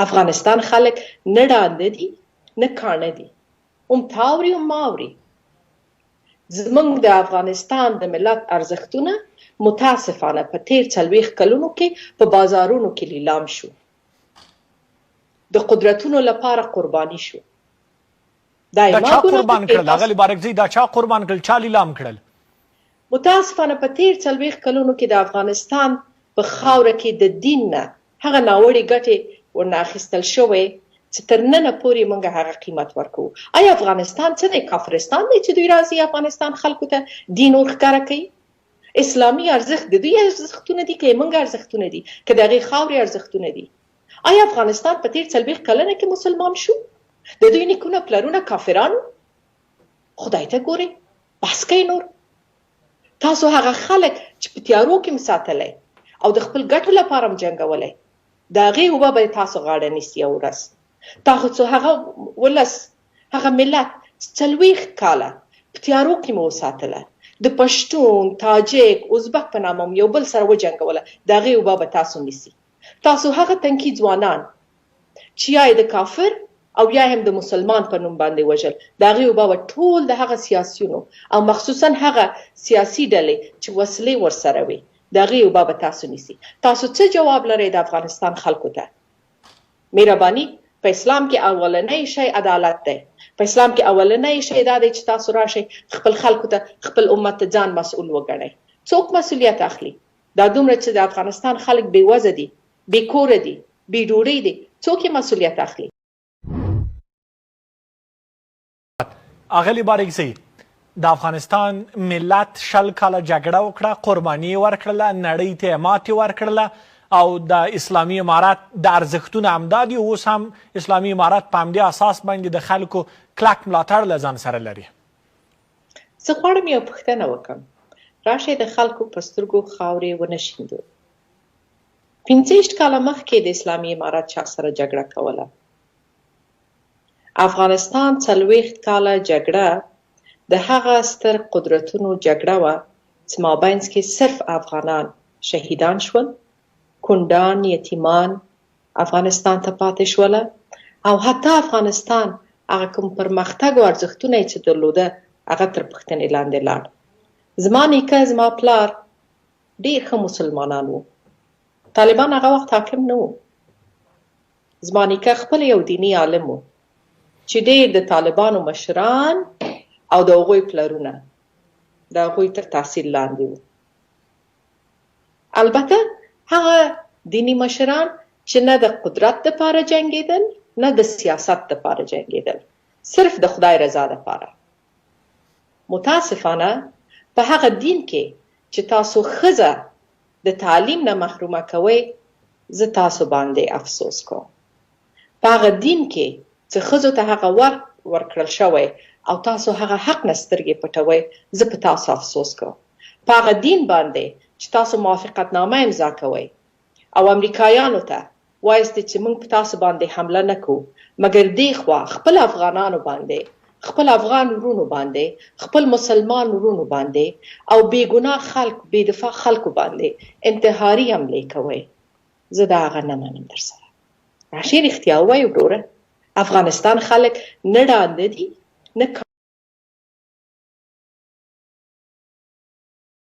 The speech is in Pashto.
افغانستان خلک نه ړانده دي نه کاڼه دي، هم تا اوري هم ما اوري. زمونږ د افغانستان د ملت ارزښتونه متاسفانه په تیر 40 کلونو کې په بازارونو کې لیلام شو، د قدرتونو لپاره قرباني شو. دا چا قربان کړل اغلی بارکزی؟ دا چا قربان کړل؟ چا لیلام کړل؟ متاسفانه په تیر 40 کلونو کې د افغانستان په خاوره کې د دین نه هغه ناوړې ګټې ورنه اخیستل شوې چې تر ننه پورې موږ هغه قیمت ورکوو. آیا افغانستان څه دی؟ کافرستان دی چې دوی راځي افغانستان خلکو ته دین ورښکاره کوي؟ اسلامي ارزښت د دوی ارزښتونه دي که موږ ارزښتونه دي، که د هغې خاورې ارزښتونه دي؟ آیا افغانستان په تیر 40 کلنه کې مسلمان شو؟ د دوی نیکونه پلرونه کافرانو؟ خدای ته ګورئ، بس کوئ نور. تاسو هغه خلک چې په تیارو کې مو ساتلی او د خپل ګټو لپاره مو جنګولی، د هغې اوبه به تاسو غاړه نیسي یو ورځ. تاسو هغه ولس، هغه ملت چې 40 کاله په تیارو کې مو وساتله، د پښتون، تاجک، ازبک په نامه مو یو بل سره وجنګوله، د هغې اوبه به تاسو نیسي. تاسو هغه تنکي ځوانان چې یا یې د کافر او یا هم د مسلمان په نوم باندې وژل، د هغې اوبه به ټول د هغه سیاسیونو او مخصوصا هغه سیاسي ډلې چې وسلې ورسره وي، د هغې اوبه به تاسو نیسي. تاسو څه جواب لرئ د افغانستان خلکو ته؟ مهرباني، په اسلام کې اولنی شی عدالت دی. په اسلام کې اولنی شی دا دی چې تاسو راشئ خپل خلکو ته، خپل امت ته ځان مسؤل وګڼئ. څوک مسؤلیت اخلي؟ دا دومره چې د افغانستان خلک بې وزه دي، بې کوره دي، بې ډوډۍ دي، څوک یې مسؤلیت اخلي؟ اغلی بارکزی، د افغانستان ملت 20 کاله جګړه وکړه، قرباني یې ورکړله، نړۍ ته یې ماتې ورکړله او د اسلامي امارت د ارزښتونه همدا دي. اوس هم اسلامي امارت په همدې اساس باندې د خلکو کلک ملاتړ له ځان سره لري. زه غواړم یو پوښتنه وکړم. راشئ د خلکو په سترګو خاورې ونه شیندو. 25 کاله مخکې د اسلامي امارت چا سره جګړه کوله؟ افغانستان 40 کاله جګړه د هغه ستر قدرتونو جګړه وه چې مابینځ کې صرف افغانان شهیدان شول، کونډان، یتیمان افغانستان ته پاتې شوله او حتی افغانستان هغه کوم پرمختګ او ارزښتونه یې چې درلوده هغه تر پوښتنې لاندې لاړ. زما نیکه، زما پلار ډیر ښه مسلمانان وو. طالبان هغه وخت حاکم نه وو. زما نیکه خپل یو دیني عالم وو چې ډیر د طالبانو مشران او د هغوی پلرونه د هغوی تر تاثیر لاندې وو. البته هغه دیني مشران چې نه د قدرت دپاره جنګېدل، نه د سیاست دپاره جنګېدل، صرف د خدای رضا دپاره. متاسفانه په هغه دین کې چې تاسو ښځه د تعلیم نه محرومه کوئ، زه تاسو باندې افسوس کوم. په هغه دین کې چې ښځو ته هغه ورکړل شوی او تاسو هغه حق نه سترګې پټوئ، زه په تاسو افسوس کوم. په هغه دین باندې چې تاسو موافقتنامه امضا کوئ او امریکایانو ته وایاست چې موږ په تاسو باندې حمله نه کوو، مګر دې خوا خپل افغانانو باندې، خپل افغان ورونو باندې، خپل مسلمان ورونو باندې او بې ګناه خلک، بې دفاع خلکو باندې انتحاري حملې کوئ، زه دا هغه نه منم. در سره راشئ رښتیا ووایو وروره، افغانستان خلک نه ړانده دي نه.